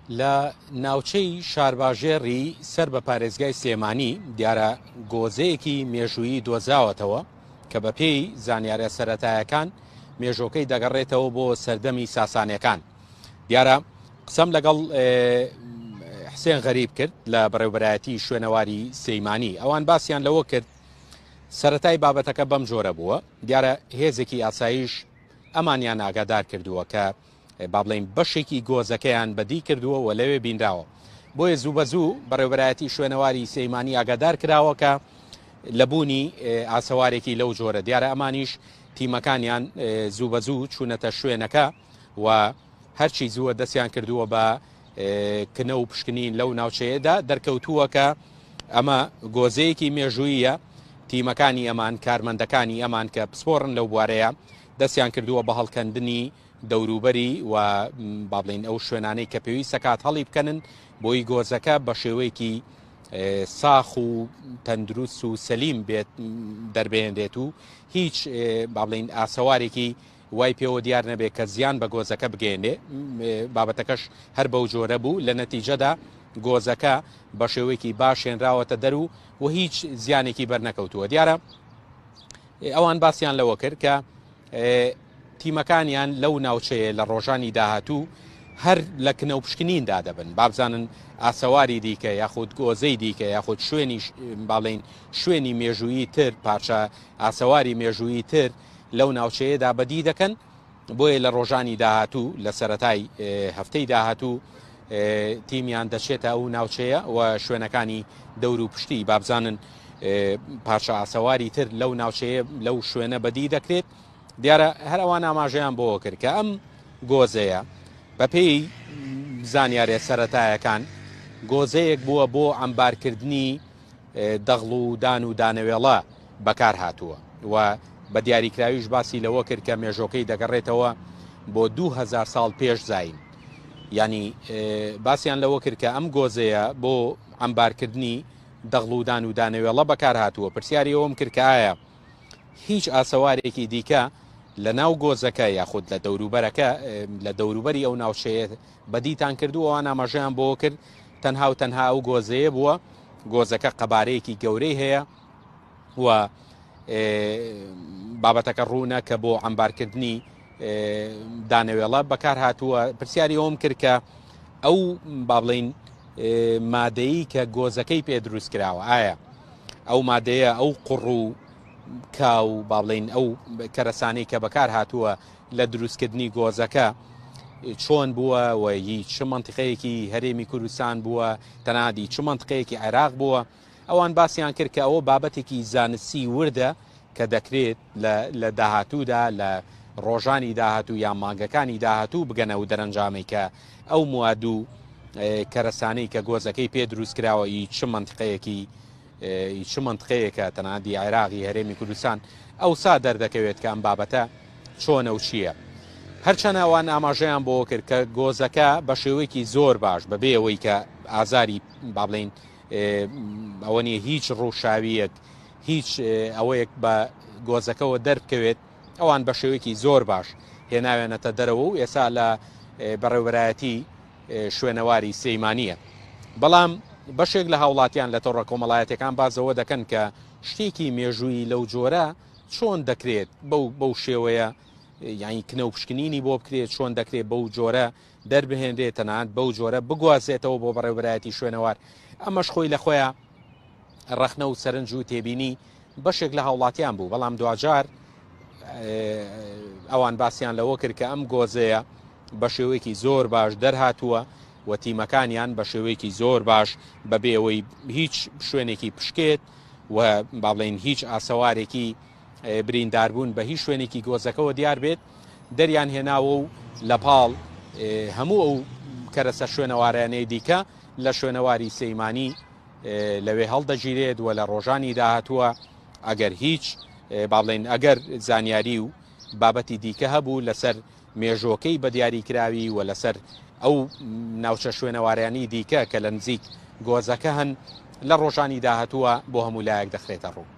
لە ناوچەی شارباژێڕی سەر بە پارێزگای سلێمانی دیارە گۆزەیەکی مێژوویی دۆزراوەتەوە کە بەپێی زانیارە سەرەتایەکان مێژۆکەی دەگەڕێتەوە بۆ سەردەمی ساسانەکان. دیارە قسەم لەگەڵ حسێن غەریب کرد لە بەڕێوبەرایەتی شوێنەواری سلەیمانی ئەوان باسییان لەوە کرد سەتای بابەتەکە بەم جۆرە بووە دیارە هێزێکی ئاسایش ئەمانیان ئاگادار کردووە کە با بڵێین بەشێکی گۆزەکەیان بەدی کردووە و لەوێ بینراوە بۆیە زوو بە زوو بەڕێوبەرایەتی شوێنەواری سلەیمانی ئاگادار کراوە کە لە بوونی ئاسەوارێکی لەو جۆرە دیارە ئەمانیش تیمەکانیان زوو بە زوو چوونەتە شوێنەکە و هەرچی زووە دەستیان کردووە بە کنە و پشکنین لەو ناوچەیەدا دەرکەوتووە کە ئەمە گۆزەیەکی مێژوویە تیمەکانی ئەمان کارمەندەکانی ئەمان کە پسپۆڕن لەو بوارەیە دەستیان کردووە بە هەڵکەندنی دەوروبەری و با بڵێین ئەو شوێنانەی کە پێویستە کات هەڵی بکەنن بۆی گۆزەکە بە شێوەیەکی ساخ و تەندروست و سەلیم بێت دەربێنرێت و هیچ با بڵێین ئاسەوارێکی وای پێوە دیار نەبێت کە زیان بە گۆزەکە بگەێنێ بابەتەکەش هەر بەو جۆرە بوو لە نەتیجەدا گۆزەکە بە شێوەیەکی باش هێنراوەتە دەر و و هیچ زیانێکی بەرنەکەوتووە دیارە ئەوان باسییان لەوە کرد کە تیمەکانیان لەو ناوچەیە لە ڕۆژانی داهاتوو هەر لە کنە و پشکنیندا دەبن بابزانن ئاسەواری دیکە یاخود گۆزەی دیکە یاخود شوێنی باڵین شوێنی مێژوویی تر پارچە ئاسەواری مێژوویی تر لەو ناوچەیەدا بەدی دەکەن بۆیە لە ڕۆژانی داهاتوو لە سەتای هەفتەی داهاتوو تیمیان دەچێتە ئەو ناوچەیە و شوێنەکانی دەور و پشتی بابزانن پارچە ئاسەواری تر لەو ناوچەیە لەو شوێنە بەدی دەکرێت دیارە هەر ئەوان ئاماژەیان بۆ کرد کە ئەم گۆزەیە بەپێی زانیارە سەتایەکان گۆزەیەک بووە بۆ ئەمبارکردنی دەغڵ و دان و دانەوێڵە بەکار هاتووە و بە دیاریکراویش باسی لەوە کرد کە مێژۆکەی دەگەڕێتەوە بۆ 2000 ساڵ پێش زین ینی باسییان لەوە کرد کە ئەم گۆزەیە بۆ ئەمبارکردنی دەغڵ و دان و دانەوێڵە بەکار هاتووە پرسیاری ئەوم کرد کە ئایا هیچ ئاسەوارێکی دیکە لە ناو گۆزەکە یاخود لە دەوروبەرەکە لە دەوروبەری ئەو ناوچەیە بەدیتان کردو ئەوان ئاماژەیان بۆ کرد تەنها و تەنها ئەو گۆزەیە بووە گۆزەکە قەبارەیەکی گەورەی هەیە و بابەتەکە ڕوونە کە بۆ ئەمبارکردنی دانەوێڵە بەکار هاتووە پرسیاری ئەوم کرد کە ئەو با بڵین مادەیی کە گۆزەکەی پێ دروست کراوە ئایا ئەو مادەیە ئەو قوڕ و کا و با بڵین ئەو کەرەسانەی کە بەکار هاتووە لە دروستکردنی گۆزەکە چۆن بووە و هی چ منتیقەیەکی هەرێمی کوردستان بووە تەنادی چ منتقەیەکی عێراق بووە ئەوان باسییان کرد کە ئەوە بابەتێکی زانستی وردە کە دەکرێت لە داهاتوودا لە ڕۆژانی داهاتوو یان مانگەکانی داهاتوو بگەنە و دەرەنجامەی کە ئەو مواد و کەرەسانەی کە گۆزەکەی پێ دروست کراوە ئی چ منتقەیەکی ئی چ منتقەیەکە تەنادی عێراقی هەرێمی کوردستان ئەوسا دەردەکەوێت کە ئەم بابەتە چۆنە و چییە. هەرچەند ئەوان ئاماژەیان بۆ کرد کە گۆزەکە بە شێوەیەکی زۆر باش بەبێ ئەوەی کە ئازاری با بڵین ئەوە نیە هیچ ڕووشاویەک هیچ ئەوەیەک بە گۆزەکەوە دەربکەوێت ئەوان بە شێوەیەکی زۆر باش هێناوێنەتە دەرەوە و ئێستا لە بەڕێوبەرایەتی شوێنەواری سلەیمانیە بەڵام بەشێک لە هاوڵاتیان لە تۆڕە کۆمەڵایەتەکان بازەوە دەکەن کە شتێکی مێژوویی لەو جۆرە چۆن دەکرێت بەو بەو شێوەیە یانی کنە و پشکنینی بۆ بکرێت چۆن دەکرێت بەو جۆرە دەربهێنرێت تەنانەت بەو جۆرە بگوازێتەوە بۆ بەڕێوبەرایەتی شوێنەوار ئەمەش خۆی لە خۆیان ڕەخنە و سەرنج و تێبینی بەشێک لە هاوڵاتیان بوو بەڵام دواجار ئەوان باسییان لەوە کرد کە ئەم گۆزەیە بە شێوەیەکی زۆر باش دەرهاتووە و تیمەکانیان بە شێوەیەکی زۆر باش بەبێ ئەوەی هیچ شوێنێکی پشکێت و با بڵێین هیچ ئاسەوارێکی برینداربوون بە هیچ شوێنێکی گۆزەکەوە دیار بێت دەریان هێناوە و لە پاڵ هەموو ئەو کەرەسە شوێنەوارانەی دیکە لە شوێنەواری سەیمانی لەوێ هەڵدەگیرێت و لە ڕۆژانی داهاتووە ئەگەر هیچ با بڵێن ئەگەر زانیاری و بابەتی دیکە هەبوو لەسەر مێژۆکەی بە دیاریکراوی و لەسەر ئەو ناوچە شوێنەوارانی دیکە کە لە نزیک گۆزەکە هەن لە ڕۆژانی داهاتووە بۆ هەموو لایەک دەخرێتە ڕوو.